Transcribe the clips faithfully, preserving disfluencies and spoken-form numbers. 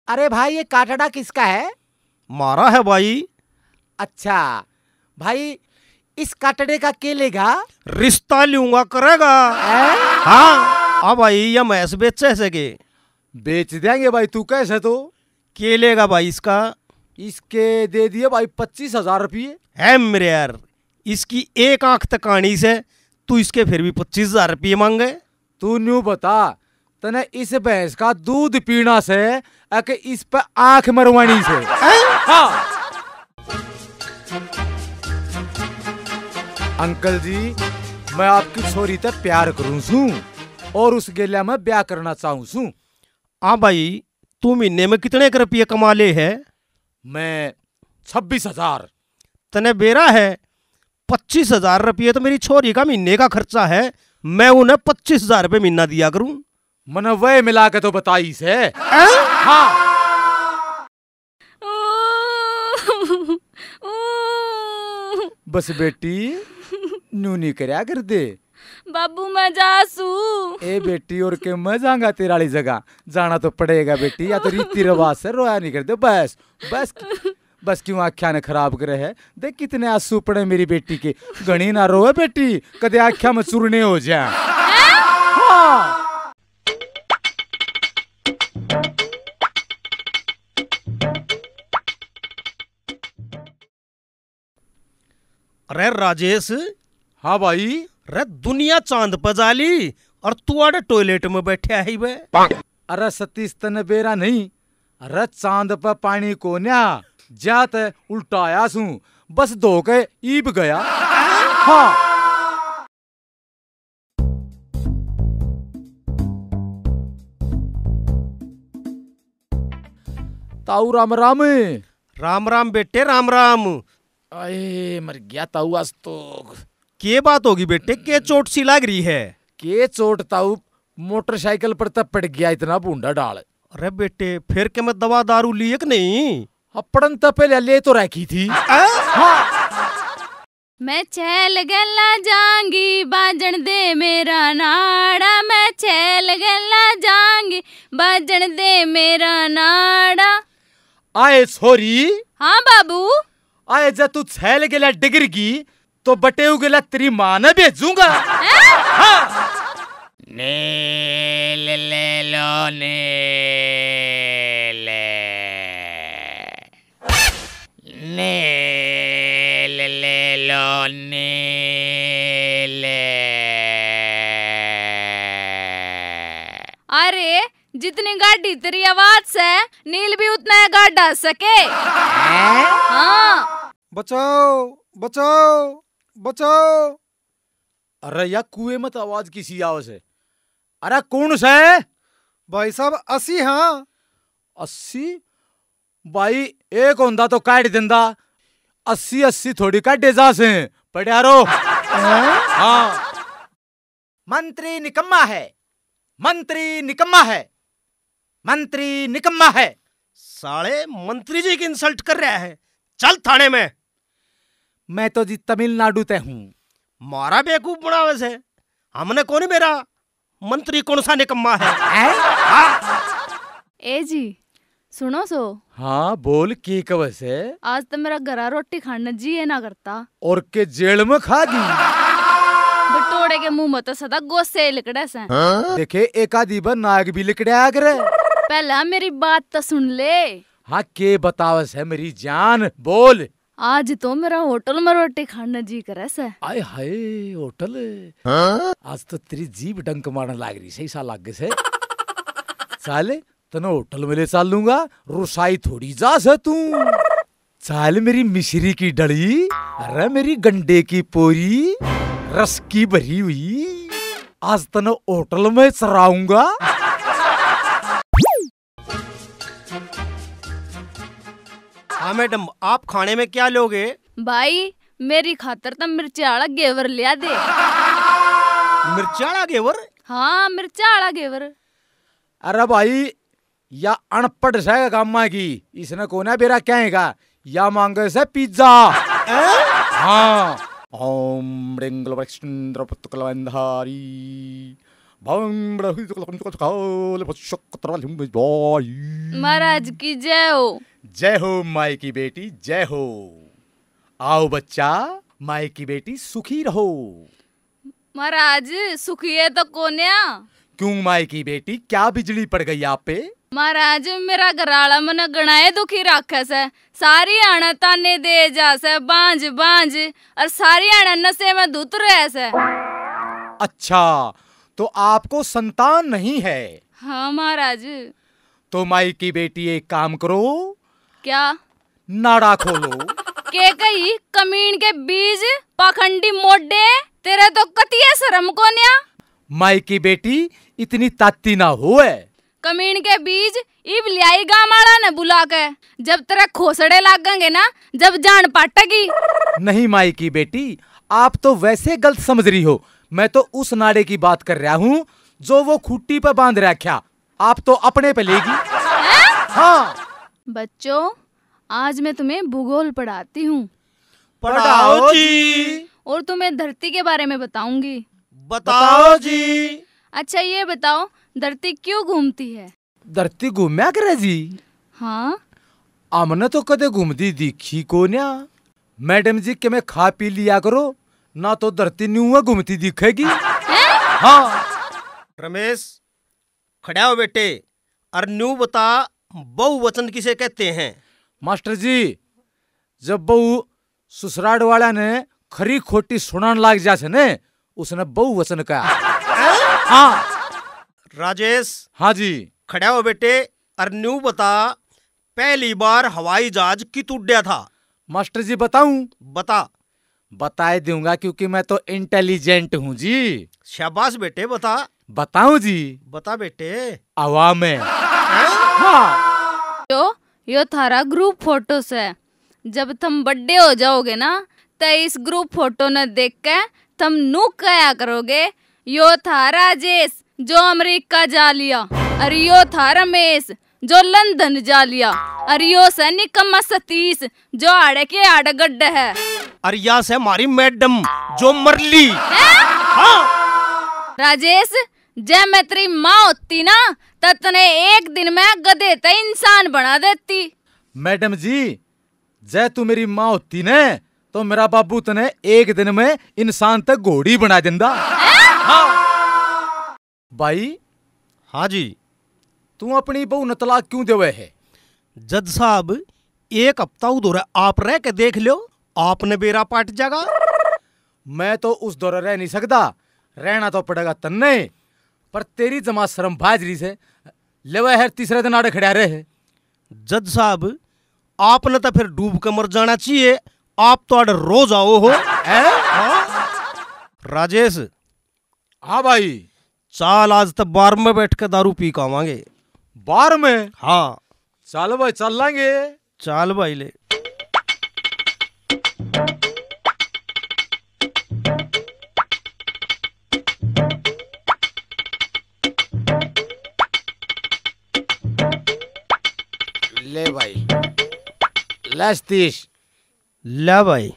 अरे भाई, ये काटड़ा किसका है? मारा है भाई। अच्छा भाई, इस काटड़े का के लेगा? रिश्ता लूंगा करेगा। हैं? हाँ। अब भाई, ये भैंस बेचे से के? बेच देंगे भाई, तू कैसे तो। के लेगा भाई इसका? इसके दे दिए भाई पच्चीस हजार रुपये। है मेरे यार, इसकी एक आंख तक आनी से, तू इसके फिर भी पच्चीस हजार रुपये मांगे। तू न्यू बता, तने इस भैंस का दूध पीना से अके इस पे आंख मरवानी से? हैं? हाँ। अंकल जी, मैं आपकी छोरी ते प्यार करूं सूं और उस गेल्या में ब्याह करना चाहूं सूं। हाँ भाई, तू महीने में कितने के रुपये कमा ले है? मैं छब्बीस हजार। तने बेरा है, पच्चीस हजार रुपये तो मेरी छोरी का महीने का खर्चा है, मैं उन्हें पच्चीस हजार रुपये महीना दिया करूं। मने वह मिला के तो बताई से। हैं? हाँ। बस बेटी, न्यू नहीं करया कर दे। बाबू, मैं जा सू। ए बेटी, और के मैं जाऊंगा तेरे वाली जगह? जाना तो पड़ेगा बेटी, या तो रीति रिवाज से, रोया नहीं कर दे। बस, बस, बस क्यों आख्या ने खराब करे है? देख कितने आंसू पड़े मेरी बेटी के। घणी ना रोए बेटी, कदे आख्या में चूरने हो जाए। हाँ। अरे राजेश। हाँ भाई। अरे दुनिया चांद पे जा ली और तू आड़े टॉयलेट में बैठा है बे। अरे सतीश, तने बेरा नहीं, अरे चांद पे पानी कोन्या, जा ते उल्टा आया सूं, बस धो के ईब गया। हाँ। ताऊ राम राम। राम राम बेटे, राम राम। आए, मर गया ताऊ आज तो। के बात होगी बेटे, के चोट सी लाग रही है? के चोट ताऊ, मोटरसाइकिल पर तब पड़ गया इतना भूंडा डाल। अरे बेटे, फिर के मैं दवा दारू ली एक नहीं? हाँ, पड़न तो पहले ले तो रखी थी। हाँ। मैं छैल गैला जांगी, बाजण दे मेरा नाड़ा, मैं छैल गैला जांगी, बाजण दे मेरा नाड़ा। आए छोरी। हाँ बाबू। आए, जब तू छैल गेला डिगर गई, तो बटेऊ गेला तेरी माँ ने भेजूंगा। हैं? हाँ। नील ले लो, नील। नील ले लो, नील। अरे, जितनी गाढ़ी तेरी आवाज से, नील भी उतना ही गाढ़ा सके। हैं? हाँ। बचाओ, बचाओ, बचाओ। अरे या कुएं में तो आवाज किसी आवे से? अरे कौन से? भाई साहब, अस्सी हाँ। अस्सी? भाई, एक होंदा तो काट देंदा। अस्सी, अस्सी थोड़ी काटे जा से। पड़्यारो। हाँ। मंत्री निकम्मा है, मंत्री निकम्मा है, मंत्री निकम्मा है। साले मंत्री जी की इंसल्ट कर रहा है, चल थाने में। मैं तो जी तमिलनाडु ते हूँ। मारा बेवकूफ बनावे से, हमने कौन बेरा मंत्री कौन सा निकम्मा है? हैं? हाँ। ए जी, सुनो सो। हाँ, बोल, के कवे से? आज तो मेरा घरा रोटी खाने जी ए ना करता। और के जेल में खा गई? बटोड़े के मुंह में तो सदा गोसे लिकड़े से। हाँ? देखे, एक आधी बार नाक भी लिकड़या करे। पहला मेरी बात तो सुन ले। हाँ, के बतावे से मेरी जान, बोल। आज तो मेरा होटल में रोटी खाने जी करे से। आय हाय, होटल। हाँ? आज तो तेरी जीभ डंक मारने लाग रही, सही सा लाग से। चल, तने होटल में ले चलूंगा, रुसाई थोड़ी जा से तू। चल मेरी मिश्री की डली, अरे मेरी गंडे की पोरी, रस की भरी हुई, आज तने होटल में चराऊंगा। हाँ मैडम, आप खाने में क्या लोगे? भाई, मेरी खातर तो मिर्ची आला घेवर लिया दे। मिर्ची आला घेवर? हाँ, मिर्ची आला घेवर। अरे भाई, या अनपढ़ सै गामा की, इसने कोना बेरा क्या हैगा? या मांगे से पिज्जा। हाँ। ओम डिंगल वृक्षेंद्र पुतकल बंधारी। महाराज की जय हो। जय हो माई की बेटी, जय हो। आओ बच्चा, माई की बेटी सुखी रहो। महाराज, सुखी है तो कोन्या। क्यों माई की बेटी, क्या बिजली पड़ गई आप पे? महाराज, मेरा घरआला मने घणाए दुखी राखे सै। सारी हाणै ताने दे जा सै, बांझ बांझ, और सारी हाणै नशे में धुत रहे सै। अच्छा, तो आपको संतान नहीं है? हाँ महाराज। तो माई की बेटी, एक काम करो। क्या? नाड़ा खोलो। के कही, कमीण के बीज, पाखंडी मोडे, तेरे तो कतिये शर्म कोन्या। माई की बेटी, इतनी ताती ना होए। कमीण के बीज, इब ल्याई गाम आला ने बुला के। जब तेरे खोसड़े लागेंगे ना, जब जान पाटेगी। नहीं माई की बेटी, आप तो वैसे गलत समझ रही हो। मैं तो उस नाड़े की बात कर रहा हूँ जो वो खूंटी पे बांध रख्या। आप तो अपने पे लेगी। हाँ। बच्चों, आज मैं तुम्हें भूगोल पढ़ाती हूँ। पढ़ाओ जी। और तुम्हें धरती के बारे में बताऊंगी। बताओ जी। अच्छा, ये बताओ, धरती क्यों घूमती है? धरती घूमया करे जी। हाँ। हमने तो कदे घूमती दिखी कोन्या। मैडम जी, के मैं खा पी लिया करो, ना तो धरती न्यू घूमती दिखेगी। हाँ। रमेश, खड़ा हो बेटे, और न्यू बता, बहुवचन किसे कहते हैं? मास्टर जी, जब बहू ससुराल वाला ने खरी खोटी सुनान लाग जा से ने, उसने बहुवचन कहा। हाँ। राजेश। हाँ जी। खड़ा हो बेटे, और न्यू बता, पहली बार हवाई जहाज कित उड्या था? मास्टर जी, बताऊं? बता। बताए दूंगा, क्योंकि मैं तो इंटेलिजेंट हूँ जी। शाबाश बेटे, बता। बताऊं जी? बता बेटे। हवा में। हाँ। यो, यो थारा ग्रुप फोटो सै। जब थम बड्डे हो जाओगे ना, त इस ग्रुप फोटो ने देख के थम नू कहा करोगे, यो था राजेश जो अमेरिका जा लिया, और यो था रमेश जो लंदन जा लिया, और यो सै निकम्मा सतीश जो आड़े के आड़ गड्ढ है। और या सै हमारी मैडम जो मरली। हैं? हाँ। राजेश, जै मैं तेरी माँ होती ना, तो तने एक दिन में गधे ते इंसान बना देती। मैडम जी, जै तू मेरी माँ होती ने, तो मेरा बाबू तने एक दिन में इंसान तक घोड़ी बना देंदा। हाँ। भाई। हाँ जी। तू अपनी बहू ने तलाक क्यों देवे है? जज साहब, एक हफ्ता उधर आप रह के देख लो, आपने बेरा पाट जागा। मैं तो उस दौर रह नहीं सकता, रहना तो पड़ेगा तन्ने, पर तेरी जमा शर्म भाज रही से। लेवे है, तीसरे दिन आड़े खड़ा रहे। जज साहब, आपने तो फिर डूब के मर जाना चाहिए, आप तो आड़े रोज आओ हो। हैं? हाँ? राजेश। हाँ भाई। चाल, आज तो बार में बैठ के दारू पी के आवांगे। बार में? हाँ। चल भाई, चल लांगे। चाल भाई ले। ले भाई, ले सतीश। ले भाई,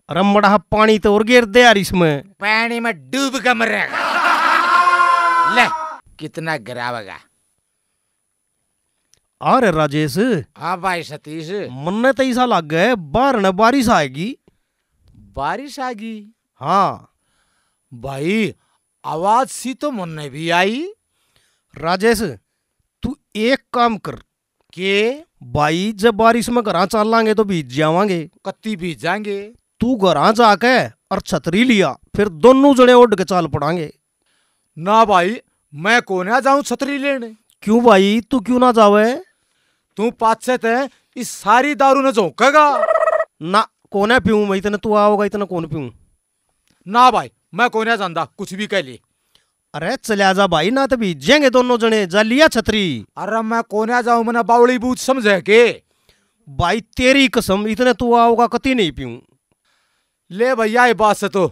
अरे मड़ा पानी तो और गिर दे यार इसमें। पानी में डूब के मरेगा। ले, कितना गिरावेगा। अरे राजेश। हाँ भाई सतीश। मन्ने तो ऐसा लग है बाहर न बारिश आएगी। बारिश आएगी? हाँ। भाई, आवाज सी तो मन्ने भी आई। राजेश, तू एक काम कर। के? भाई, जब बारिश में घरां चालांगे तो भीज जावांगे। कत्ती भीज जाएंगे? तू घरां जाके और छतरी लिया, फिर दोनों जने उड़ के चाल पड़ांगे। ना भाई, मैं कोन्या जाऊं छतरी लेने। क्यों भाई, तू क्यों ना जावे? तू पाछे ते इस सारी दारू ने झोंकेगा। ना, कोन्या पीऊं मैं इतने, तू आओगा इतने कोन पीऊं। ना भाई, मैं कोन्या जांदा, कुछ भी कह ले। अरे चल्या जा भाई, ना तो भीजेंगे दोनों जने, जा लिया छतरी। अरे मैं कोन्या जाऊं, मने बावली बूझ समझे के? भाई तेरी कसम, इतने तू आओगा कती नहीं पीऊं। ले भैया, ये बात से तो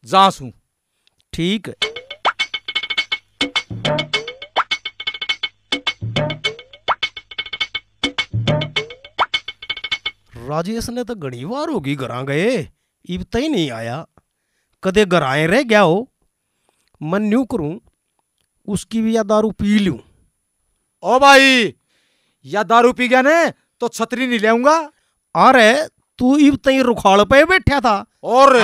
जा सूं। ठीक है। राजेश ने तो घणी बार होगी घरां गए, इब तई नहीं आया। कदे घरां रह गया हो। मैं न्यू करूं, उसकी भी या दारू पी लूं। ओ भाई, या दारू पी गया ने तो छतरी नहीं ल्याऊंगा। अरे, तू इब तई रुखाल पे बैठा था। और